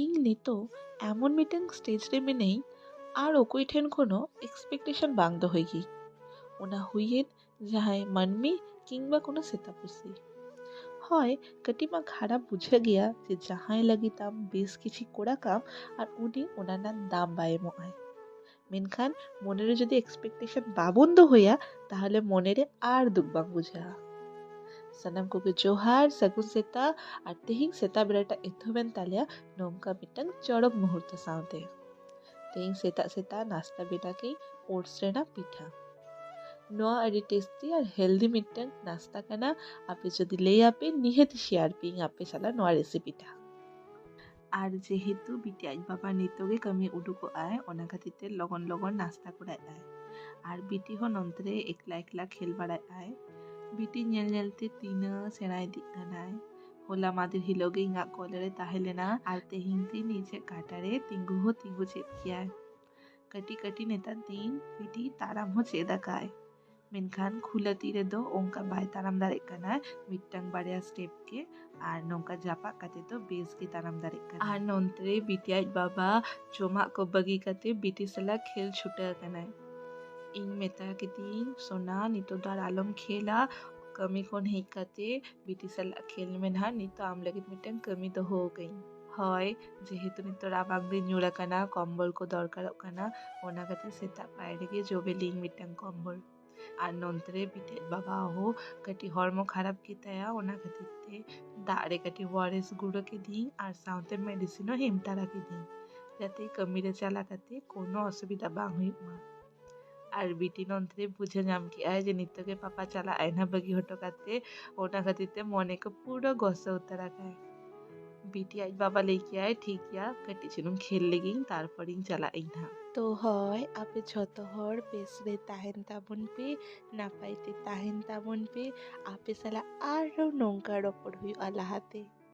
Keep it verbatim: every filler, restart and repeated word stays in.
ᱤᱧ ᱱᱤᱛᱚᱜ ᱮᱢᱚᱱ ᱢᱤᱫᱴᱟᱝ ᱥᱴᱮᱡᱽ ᱨᱮ ᱢᱤᱱᱟᱹᱧ, ᱟᱨ ᱚᱠᱚᱭ ᱴᱷᱮᱱ ᱠᱷᱚᱱ ᱦᱚᱸ ᱮᱠᱥᱯᱮᱠᱴᱮᱥᱚᱱ ᱵᱟᱝ ᱫᱚᱦᱚᱭ ᱜᱮ᱾ ᱚᱱᱟ ᱦᱩᱭᱮᱱ ᱡᱟᱦᱟᱸᱭ ᱢᱟᱹᱱᱢᱤ ᱠᱤᱝᱵᱟ ᱠᱳᱱᱳ ᱥᱮᱛᱟ ᱯᱩᱥᱤ᱾ ᱦᱳᱭ, ᱠᱟᱹᱴᱤᱡ ᱢᱟ ᱠᱷᱟᱨᱟᱯ ᱵᱩᱡᱷᱟᱹᱜ ᱜᱮᱭᱟ ᱡᱮ ᱡᱟᱦᱟᱸᱭ ᱞᱟᱹᱜᱤᱫ ᱟᱢ ᱵᱮᱥ ᱠᱤᱪᱷᱤ ᱠᱚᱨᱟᱣ ᱠᱟᱢ ᱟᱨ ᱩᱱᱤ ᱚᱱᱟ ᱨᱮᱱᱟᱜ ᱫᱟᱢ ᱵᱟᱭ ᱮᱢᱚᱜ ᱟᱭ᱾ ᱢᱮᱱᱠᱷᱟᱱ ᱢᱚᱱᱮᱨᱮ ᱡᱩᱫᱤ ᱮᱠᱥᱯᱮᱠᱴᱮᱥᱚᱱ ᱵᱟᱵᱚᱱ ᱫᱚᱦᱚᱭᱟ, ᱛᱟᱦᱚᱞᱮ ᱢᱚᱱᱮᱨᱮ ᱟᱨ ᱫᱩᱠ ᱵᱟᱝ ᱵᱩᱡᱷᱟᱹᱜᱼᱟ᱾ ᱥᱟᱱᱟᱢ ᱠᱚᱜᱮ ᱡᱚᱦᱟᱨ, ᱥᱟᱹᱜᱩᱱ ᱥᱮᱛᱟᱜ᱾ ᱟᱨ ᱛᱮᱦᱮᱧ ᱥᱮᱛᱟᱜ ᱵᱮᱲᱟᱴᱟᱜ ᱮᱛᱚᱦᱚᱵᱮᱱ ᱛᱟᱞᱮᱭᱟ ᱱᱚᱝᱠᱟ ᱢᱤᱫᱴᱟᱝ ᱪᱚᱨᱚᱠ ᱢᱩᱦᱩᱨᱛᱚ ᱥᱟᱶᱛᱮ᱾ ᱛᱮᱦᱮᱧ ᱥᱮᱛᱟᱜ ᱥᱮᱛᱟᱜ ᱱᱟᱥᱛᱟ ᱵᱮᱱᱟᱣ ᱠᱤᱧ ᱳᱴᱥ ᱨᱮᱱᱟᱜ ᱯᱤᱴᱷᱟᱹ᱾ ᱱᱚᱣᱟ ᱟᱹᱰᱤ ᱴᱮᱥᱴᱤ ᱟᱨ ᱦᱮᱞᱫᱤ ᱢᱤᱫᱴᱟᱝ ᱱᱟᱥᱛᱟ ᱠᱟᱱᱟ᱾ ᱟᱯᱮ ᱡᱩᱫᱤ ᱞᱟᱹᱭᱟᱯᱮ, ᱱᱤᱦᱟᱹᱛ ᱥᱮᱭᱟᱨ ᱯᱮ ᱤᱧ ᱟᱯᱮ ᱥᱟᱞᱟᱜ ᱱᱚᱣᱟ ᱨᱮᱥᱤᱯᱤᱴᱟ᱾ ᱟᱨ ᱡᱮᱦᱮᱛᱩ ᱵᱤᱴᱤ ᱟᱡ ᱵᱟᱵᱟ ᱱᱤᱛᱚᱜ ᱜᱮ ᱠᱟᱹᱢᱤ ᱩᱰᱩᱠᱚᱜ ᱟᱭ, ᱚᱱᱟ ᱠᱷᱟᱹᱛᱤᱨ ᱛᱮ ᱞᱚᱜᱚᱱ ᱞᱚᱜᱚᱱ ᱱᱟᱥᱛᱟ ᱠᱚᱨᱟᱭ ᱟᱭ᱾ ᱟᱨ ᱵᱤᱴᱤ ᱦᱚᱸ ᱱᱚᱱᱛᱮ ᱨᱮ ᱮᱠᱞᱟ ᱮᱠᱞᱟ ᱠᱷᱮᱞ ᱵᱟᱲᱟᱭ ᱟᱭ᱾ ᱵᱤᱴᱤ ᱧᱮᱞ ᱧᱮᱞ ᱛᱮ ᱛᱤᱱᱟᱹᱜ ᱥᱮᱬᱟ ᱤᱫᱤᱜ ᱠᱟᱱᱟᱭ᱾ ᱦᱚᱞᱟ ᱢᱟᱫᱷᱮᱨ ᱦᱤᱞᱳᱜ ᱜᱮ ᱤᱧᱟᱹᱜ ᱠᱚᱞ ᱨᱮ ᱛᱟᱦᱮᱸ ᱞᱮᱱᱟ, ᱟᱨ ᱛᱮᱦᱮᱧ ᱫᱤᱱ ᱤᱧᱟᱹᱜ ᱠᱟᱴᱟ ᱨᱮ ᱛᱤᱸᱜᱩ ᱦᱚᱸ ᱛᱤᱸᱜᱩ ᱪᱮᱫ ᱠᱮᱭᱟᱭ᱾ ᱠᱟᱹᱴᱤᱡ ᱠᱟᱹᱴᱤᱡ ᱱᱮᱛᱟᱨ ᱫᱤᱱ ᱵᱤᱴᱤ ᱛᱟᱲᱟᱢ ᱦᱚᱸ ᱪᱮᱫ ᱟᱠᱟᱭ᱾ ᱢᱮᱱᱠᱷᱟᱱ ᱠᱷᱩᱞᱟᱹ ᱛᱤ ᱨᱮᱫᱚ ᱚᱱᱠᱟ ᱵᱟᱭ ᱛᱟᱲᱟᱢ ᱫᱟᱲᱮᱜ ᱠᱟᱱᱟᱭ, ᱢᱤᱫᱴᱟᱝ ᱵᱟᱨᱭᱟ ᱥᱴᱮᱯ ᱜᱮ᱾ ᱟᱨ ᱱᱚᱝᱠᱟ ᱡᱟᱯᱟᱜ ᱠᱟᱛᱮ ᱫᱚ ᱵᱮᱥ ᱜᱮ ᱛᱟᱲᱟᱢ ᱫᱟᱲᱮᱜ ᱠᱟᱱᱟᱭ᱾ ᱟᱨ ᱱᱚᱱᱛᱮ ᱨᱮ ᱵᱤᱴᱤ ᱟᱡ ᱵᱟᱵᱟ ᱡᱚᱢᱟᱜ ᱠᱚ ᱵᱟᱹᱜᱤ ᱠᱟᱛᱮ ᱵᱤᱴᱤ ᱥᱟᱞᱟᱜ ᱠᱷᱮᱞ ᱪᱷᱩᱴᱟᱹᱣ ᱟᱠᱟᱱᱟᱭ᱾ ᱤᱧ ᱢᱮᱛᱟ ᱠᱮᱫᱮᱭᱟᱹᱧ, "ᱥᱳᱱᱟ, ᱱᱤᱛᱚᱜ ᱫᱚ ᱟᱨ ᱟᱞᱚᱢ ᱠᱷᱮᱞᱟ, ᱠᱟᱹᱢᱤ ᱠᱷᱚᱱ ᱦᱮᱡ ᱠᱟᱛᱮ ᱵᱤᱴᱤ ᱥᱟᱞᱟᱜ ᱠᱷᱮᱞ ᱢᱮ ᱱᱟᱦᱟᱜ, ᱱᱤᱛᱚᱜ ᱟᱢ ᱞᱟᱹᱜᱤᱫ ᱢᱤᱫᱴᱟᱝ ᱠᱟᱹᱢᱤ ᱫᱚᱦᱚ ᱟᱠᱟᱫᱟᱹᱧ᱾" ᱦᱳᱭ, ᱡᱮᱦᱮᱛᱩ ᱱᱤᱛᱚᱜ ᱨᱟᱵᱟᱝ ᱫᱤᱱ ᱧᱩᱨ ᱟᱠᱟᱱᱟ, ᱠᱚᱢᱵᱚᱞ ᱠᱚ ᱫᱚᱨᱠᱟᱨᱚᱜ ᱠᱟᱱᱟ, ᱚᱱᱟ ᱠᱷᱟᱹᱛᱤᱨ ᱥᱮᱛᱟᱜ ᱯᱟᱭᱟᱨ ᱨᱮᱜᱮ ᱡᱚᱵᱮ ᱞᱤᱧ ᱢᱤᱫᱴᱟᱝ ᱠᱚᱢᱵᱚᱞ᱾ ᱟᱨ ᱱᱚᱱᱛᱮ ᱨᱮ ᱵᱤᱴᱤ ᱟᱡ ᱵᱟᱵᱟ ᱦᱚᱸ ᱠᱟᱹᱴᱤᱡ ᱦᱚᱲᱢᱚ ᱠᱷᱟᱨᱟᱯ ᱜᱮᱛᱟᱭᱟ, ᱚᱱᱟ ᱠᱷᱟᱹᱛᱤᱨ ᱛᱮ ᱫᱟᱜ ᱨᱮ ᱠᱟᱹᱴᱤᱡ ᱳ ᱟᱨ ᱮᱥ ᱜᱩᱸᱰᱟᱹ ᱠᱮᱫᱮᱭᱟᱹᱧ ᱟᱨ ᱥᱟᱶᱛᱮ ᱢᱮᱰᱤᱥᱤᱱ ᱦᱚᱸ ᱮᱢ ᱛᱟᱨᱟ ᱠᱮᱫᱮᱭᱟᱹᱧ, ᱡᱟᱛᱮ ᱠᱟᱹᱢᱤ ᱨᱮ ᱪᱟᱞᱟᱣ ᱠᱟᱛᱮ ᱠᱳᱱᱳ ᱚᱥᱩᱵᱤᱫᱷᱟ ᱵᱟᱝ ᱦᱩᱭᱩᱜ ᱢᱟ᱾ ᱟᱨ ᱵᱤᱴᱤ ᱱᱚᱱᱛᱮ ᱨᱮ ᱵᱩᱡᱷᱟᱹᱣ ᱧᱟᱢ ᱠᱮᱜᱼᱟᱭ ᱡᱮ ᱱᱤᱛᱚᱜ ᱜᱮ ᱯᱟᱯᱟ ᱪᱟᱞᱟᱜ ᱟᱭ ᱱᱟᱦᱟᱜ ᱵᱟᱹᱜᱤ ᱦᱚᱴᱚ ᱠᱟᱛᱮ, ᱚᱱᱟ ᱠᱷᱟᱹᱛᱤᱨ ᱛᱮ ᱢᱚᱱᱮ ᱠᱚ ᱯᱩᱨᱟᱹ ᱜᱚᱥᱚ ᱩᱛᱟᱹᱨ ᱟᱠᱟᱭ᱾ ᱵᱤᱴᱤ ᱟᱡ ᱵᱟᱵᱟ ᱞᱟᱹᱭ ᱠᱮᱜᱼᱟᱭ, "ᱴᱷᱤᱠ ᱜᱮᱭᱟ, ᱠᱟᱹᱴᱤᱡ ᱪᱩᱞᱩᱝ ᱠᱷᱮᱞ ᱞᱮᱜᱤᱧ, ᱛᱟᱨᱯᱚᱨᱤᱧ ᱪᱟᱞᱟᱜ ᱟᱹᱧ ᱱᱟᱦᱟᱜ᱾" ᱛᱚ ᱦᱳᱭ, ᱟᱯᱮ ᱡᱷᱚᱛᱚ ᱦᱚᱲ ᱵᱮᱥ ᱨᱮ ᱛᱟᱦᱮᱱ ᱛᱟᱵᱚᱱ ᱯᱮ, ᱱᱟᱯᱟᱭ ᱛᱮ ᱛᱟᱦᱮᱱ ᱛᱟᱵᱚᱱ ᱯᱮ᱾ ᱟᱯᱮ ᱥᱟᱞᱟᱜ ᱟᱨᱦᱚᱸ ᱱᱚᱝᱠᱟ ᱨᱚᱯᱚᱲ ᱦᱩᱭᱩᱜᱼᱟ ᱞᱟᱦᱟᱛᱮ᱾